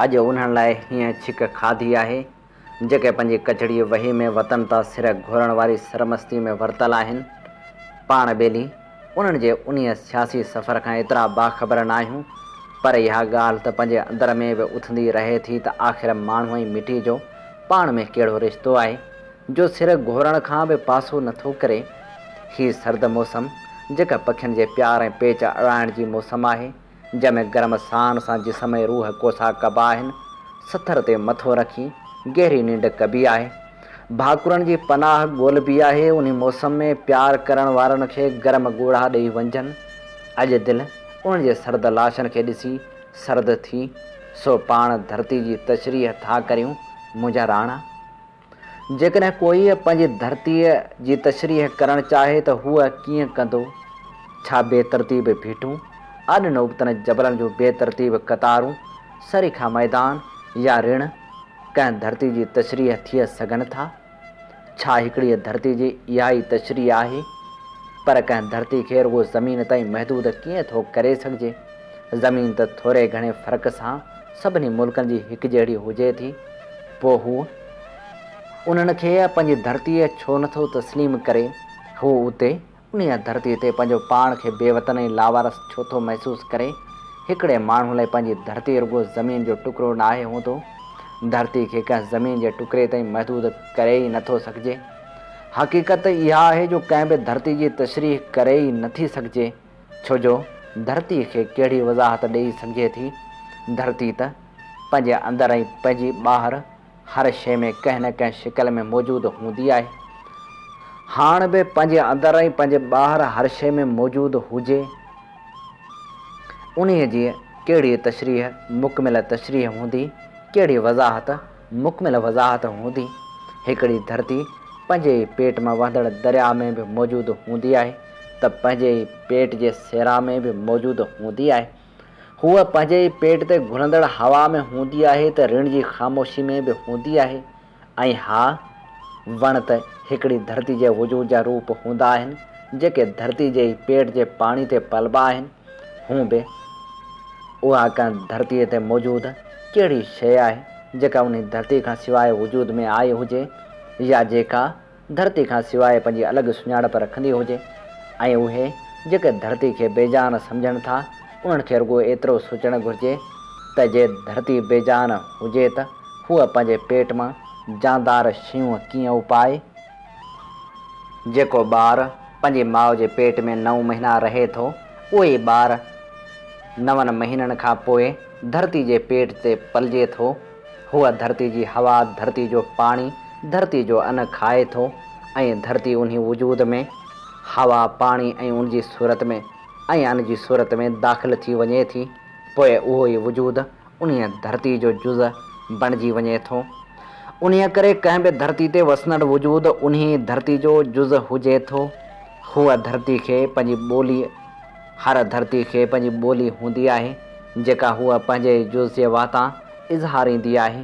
اڄ انهن لاء هيئن ڇڪ کاڌي آهي، جيڪي پنهنجي ڪچڙي وهي ۾ وطن تان سر گهورڻ واري سرمستي ۾ ورتل آهن. پاڻ ٻيلي انهن جي انهيء سياسي سفر کان ايترا باخبر ناهيون، پر اها ڳالهه ته پنهنجي اندر ۾ به اٿندي رهي ٿي ته آخر ماڻهو ۽ مٽي جو پاڻ ۾ ڪهڙو رشتو آهي، جو سر گهورڻ کان به پاسو نٿو ڪري. هي سرد موسم، جيڪا پکين جي پيار ۽ پيچ اڙائڻ جي موسم آهي، جنهن ۾ گرم ساهن سان جسم ۽ روح ڪوسا ڪبا آهن، سٿر تي مٿو رکي گهري ننڊ ڪبي آهي. ڀاڪرن جي پناهه ڳولبي آهي. انهي موسم ۾ پيار ڪرڻ وارن کي گرم ڳوڙها ڏيئي وڃجن. اڄ دل انهن جي سرد لاشن کي ڏسي سرد ٿي، سو پاڻ ڌرتي جي تشريح ٿا ڪريون، منهنجا راڻا! جيڪڏهن ڪوئي پنهنجي ڌرتيء جي تشريح ڪرڻ چاهي ته هو ڪيئن ڪندو؟ ڇا بي ترتيب ڀيٽون، آڏن ابتن جبلن جون بي ترتيب قطارون، سريکا ميدان يا رڻ ڪنهن ڌرتي جي تشريح ٿي سگهن ٿا؟ ڇا هڪڙيء ڌرتي جي اها ئي تشريح آهي؟ پر ڪنهن ڌرتي کي رڳو زمين تائين محدود ڪيئن ٿو ڪري سگهجي؟ زمين ته ٿوري گهڻي فرق سان سڀني ملڪن جي هڪجهڙي هجي ٿي، پوء هو انهن کي پنهنجي ڌرتيء ڇو نه ٿو تسليم ڪري؟ هو اتي انهيء ڌرتيء تي پنهنجو پاڻ کي بي وطن ۽ لاوارث ڇو ٿو محسوس ڪري؟ هڪڙي ماڻهو لاء پنهنجي ڌرتي رڳو زمين جو ٽڪرو ناهي هوندو. ڌرتي کي ڪنهن زمين جي ٽڪري تائين محدود ڪري ئي نه ٿو سگهجي. حقيقت اها آهي جو ڪنهن به ڌرتي جي تشريح ڪري ئي نه ٿي سگهجي. ڇو جو ڌرتيء کي ڪهڙي وضاحت ڏيئي سگهجي ٿي؟ ڌرتي ته پنهنجي اندر ۽ پنهنجي ٻاهر هر شيء ۾ ڪنهن نه ڪنهن شڪل ۾ موجود هوندي آهي. هاڻ به پنهنجي اندر ۽ پنهنجي ٻاهر هر شيء ۾ موجود هجي، انهيء جي ڪهڙي تشريح مڪمل تشريح هوندي، ڪهڙي وضاحت مڪمل وضاحت هوندي. هڪڙي ڌرتي پنهنجي ئي پيٽ مان وهندڙ درياء ۾ به موجود هوندي آهي ته پنهنجي ئي پيٽ جي صحرا ۾ به موجود هوندي آهي. هوء پنهنجي ئي پيٽ تي گهلندڙ هوا ۾ هوندي آهي ته رڻ جي خاموشي ۾ به هوندي آهي ۽ ها وڻ ته هڪڙي ڌرتي جي وجود جا روپ هوندا آهن جيڪي ڌرتي جي ئي پيٽ جي پاڻي تي پلبا آهن. هونء به اها ڪنهن ڌرتيء تي موجود ڪهڙي شيء آهي، جيڪا انهي ڌرتيء کان سواء وجود ۾ آئي هجي يا جيڪا ڌرتيء کان سواء پنهنجي الڳ سڃاڻپ رکندي هجي ۽ اهي جيڪي ڌرتيء کي بيجان سمجهن ٿا، انهن کي رڳو ايترو سوچڻ گهرجي ته جي ڌرتي بيجان هجي ته هوء پنهنجي پيٽ مان جاندار شيون ڪيئن اپائي؟ جيڪو ٻار پنهنجي ماء جي پيٽ ۾ نو مهينا رهي ٿو، اهو ئي ٻار نون مهينن کان پوء ڌرتي جي پيٽ تي پلجي ٿو. هو ڌرتي جي هوا، ڌرتي جو پاڻي، ڌرتي جو ان کائي ٿو ۽ ڌرتي انهي وجود ۾ هوا، پاڻي ۽ ان جي صورت ۾ ۽ ان جي صورت ۾ داخل ٿي وڃي ٿي. پوء اهو ئي وجود انهيء ڌرتيء جو جز بڻجي وڃي ٿو. انهيء ڪري ڪنهن به ڌرتي تي وسندڙ وجود انهيء ڌرتي جو جز هجي ٿو. هوء ڌرتي کي پنهنجي ٻولي هر ڌرتي کي پنهنجي ٻولي هوندي آهي، جيڪا هوء پنهنجي ئي جز جي واتان اظهاريندي آهي.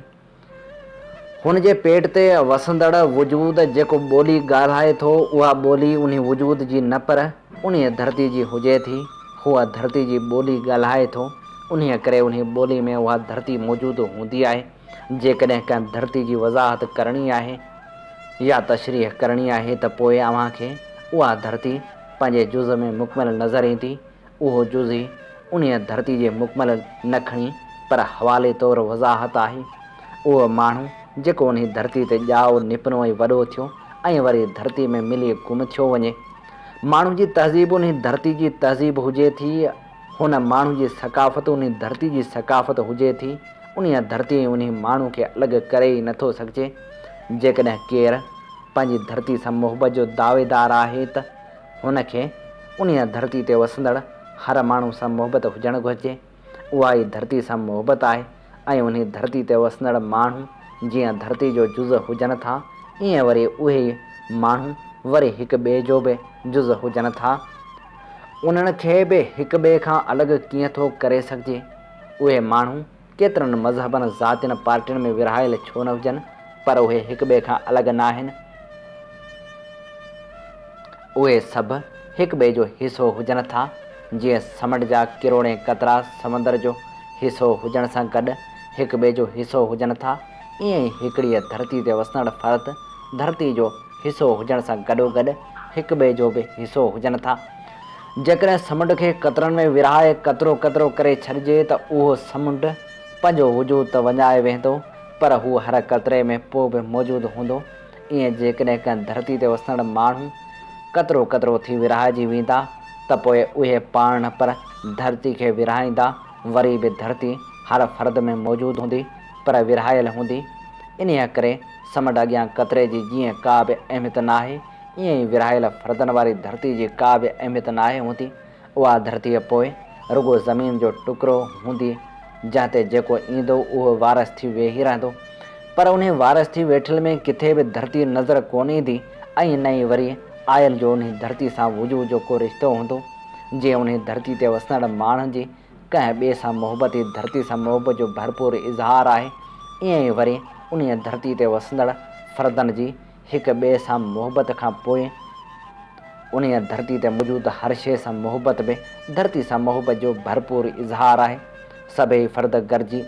هن جي پيٽ تي وسندڙ وجود جيڪو ٻولي ڳالهائي ٿو، اها ٻولي انهي وجود جي نه پر انهيء ڌرتي جي هجي ٿي. هو ڌرتي جي ٻولي ڳالهائي ٿو، انهيء ڪري انهي ٻولي ۾ اها ڌرتي موجود هوندي آهي. جيڪڏهن ڪنهن ڌرتي جي وضاحت ڪرڻي آهي يا تشريح ڪرڻي آهي ته پوء اوهان کي اها ڌرتي پنهنجي جز ۾ مڪمل نظر ايندي. اهو جز ئي انهيء ڌرتي جي مڪمل نه کڻي پر حوالي طور وضاحت آهي. اهو ماڻهو جيڪو انهي ڌرتي تي ڄائو، نپنو ۽ وڏو ٿيو ۽ وري ڌرتي ۾ ملي گم ٿيو وڃي. ماڻهو جي تهذيب انهي ڌرتي جي تهذيب هجي ٿي، هن ماڻهو جي ثقافت انهي ڌرتي جي ثقافت هجي ٿي. انهيء ڌرتي ۽ انهي ماڻهو کي الڳ ڪري ئي نٿو سگهجي. جيڪڏهن ڪير پنهنجي ڌرتي سان محبت جو دعويدار آهي ته هن کي انهيء ڌرتي تي وسندڙ هر ماڻهو سان محبت هجڻ گهرجي. اها ئي ڌرتي سان محبت آهي ۽ انهي ڌرتي تي وسندڙ ماڻهو جيئن ڌرتي جو جز هجن ٿا، ايئن وري اهي ئي ماڻهو وري هڪ ٻئي جو به جز هجن ٿا. انهن کي به هڪ ٻئي کان الڳ ڪيئن ٿو ڪري سگهجي؟ اهي ماڻهو ڪيترن مذهبن، ذاتين، پارٽين ۾ ورهايل ڇو نه هجن، پر اهي هڪٻئي کان الڳ ناهن. اهي سڀ هڪٻئي جو حصو هجن ٿا. جيئن سمنڊ جا ڪروڙين قطرا سمندر جو حصو هجڻ سان گڏ هڪ ٻئي جو حصو هجن ٿا، ائين ئي هڪڙيء ڌرتي تي وسندڙ فرد ڌرتي جو حصو هجڻ سان گڏوگڏ هڪ ٻئي جو به حصو هجن ٿا. جيڪڏهن سمنڊ کي قطرن ۾ ورهائي قطرو قطرو ڪري ڇڏجي ته اهو سمنڊ پنهنجو وجود ته وڃائي ويهندو پر هو هر قطري ۾ پوء به موجود هوندو. ائين جيڪڏهن ڪنهن ڌرتي تي وسندڙ ماڻهو قطرو قطرو ٿي ورهائجي ويندا ته پوء اهي پاڻ نه پر ڌرتي کي ورهائيندا، وري به ڌرتي هر فرد ۾ موجود هوندي پر ورهايل هوندي. انهيء ڪري سمنڊ اڳيان قطري جي جيئن ڪا به اهميت ناهي، ائين ئي ورهايل فردن واري ڌرتي جي ڪا به اهميت ناهي هوندي. اها ڌرتيء پوء رڳو زمين جو ٽڪرو هوندي، جنهن تي جيڪو ايندو اهو وارث ٿي ويهي رهندو. پر انهي وارث ٿي ويٺل ۾ ڪٿي به ڌرتي نظر ڪونه ايندي ۽ نه ئي وري آيل جو انهي ڌرتي سان وجود جو ڪو رشتو هوندو. جيئن انهي ڌرتي تي وسندڙ ماڻهن جي ڪنهن ٻئي سان محبت ئي ڌرتي سان محبت جو ڀرپور اظهار آهي، ائين ئي وري انهيء ڌرتي تي وسندڙ فردن جي هڪ ٻئي سان محبت کان پوء انهيء ڌرتي تي موجود هر شيء سان محبت به ڌرتي سان محبت جو ڀرپور اظهار آهي. سڀيئي فرد گڏجي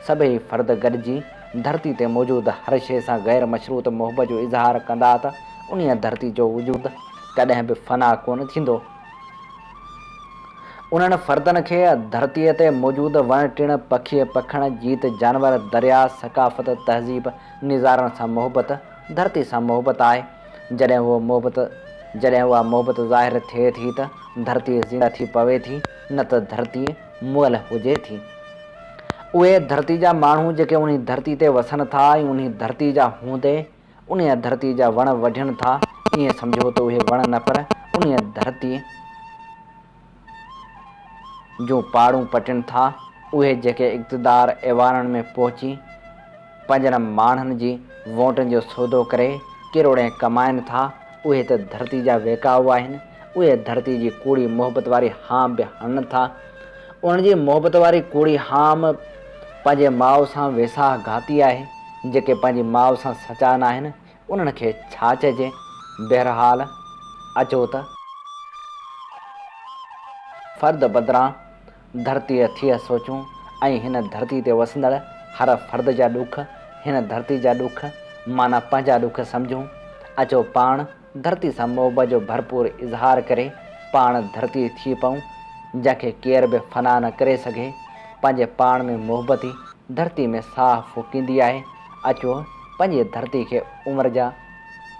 سڀيئي فرد گڏجي ڌرتي تي موجود هر شيء سان غير مشروط محبت جو اظهار ڪندا ته انهيء ڌرتي جو وجود ڪڏهن به فنا ڪونه ٿيندو. انهن فردن کي ڌرتيء تي موجود وڻ ٽڻ، پکي پکڻ، جيت جانور، درياء، ثقافت، تهذيب، نظارن سان محبت ڌرتي سان محبت آهي. جڏهن اهو محبت جڏهن اها محبت ظاهر ٿئي ٿي ته ڌرتي زنده ٿي پوي ٿي نه ته ڌرتي مئل هجي ٿي. اهي ڌرتي جا ماڻهو جيڪي انهي ڌرتي تي وسن ٿا ۽ انهي ڌرتي جا هوندي انهيء ڌرتيء جا وڻ وڍين ٿا، ائين سمجهو ته اهي وڻ نه پر انهيء ڌرتيء جون پاڙون پٽين ٿا. اهي جيڪي اقتدار ايوانن ۾ پهچي پنهنجن ماڻهن جي ووٽن جو سودو ڪري ڪروڙين ڪمائين ٿا، اهي ته ڌرتي جا ويڪائو آهن. اهي ڌرتي جي ڪوڙي محبت واري هام به هڻن ٿا. انهن جي محبت واري ڪوڙي هام پنهنجي ماء سان ويساهه گهاتي آهي. جيڪي پنهنجي ماء سان سچا ناهن، انهن کي ڇا چئجي؟ بهرحال اچو ته فرد بدران ڌرتيء ٿي سوچون ۽ هن ڌرتي تي وسندڙ هر فرد جا ڏک، هن ڌرتي جا ڏک معنيٰ پنهنجا ڏک سمجهون. اچو پاڻ ڌرتي سان محبت جو ڀرپور اظهار ڪري پاڻ ڌرتي ٿي پئون، جنهن کي ڪير به فنا نه ڪري سگهي. پنهنجي پاڻ ۾ محبت ئي ڌرتي ۾ ساهه ڦوڪيندي آهي. اچو پنهنجي ڌرتي کي عمر جا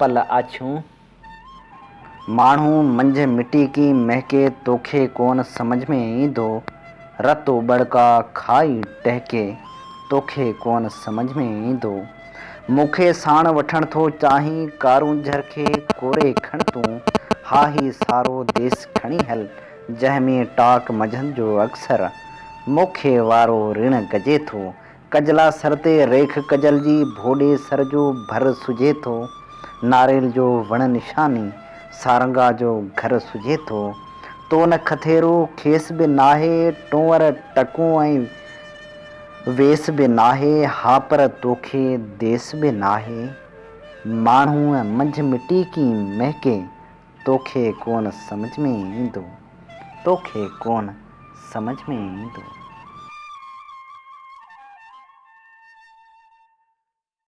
پل آڇيون. ماڻهو منجهه مٽي ڪي مهڪي توکي ڪونه سمجهه ۾ ايندو، رت اٻڙڪا کائي ٽهڪي توکي ڪونه سمجهه ۾ ايندو. مون کي ساڻ وٺڻ ٿو چاهين ڪارونجهر کي ڪوري کڻ تون ها هي سارو ديس کڻي هل جنهن ۾ ٽاڪ منجهند جو اڪثر مون کي وارو رڻ گجي ٿو ڪجلا سر تي ريک ڪجل جي ڀوڏي سر جو ڀر سجهي ٿو ناريل جو وڻ نشاني سارنگا جو گهر سجهي ٿو تو نه کٿيرو کيس به ناهي ٽونئر ٽڪون ۽ ويس به ناهي، ها پر توکي ديس به ناهي. ماڻهوء منجهه مٽي ڪين مهڪي، توکي ڪونه سمجهه ۾ ايندو، توکي ڪونه سمجهه ۾ ايندو.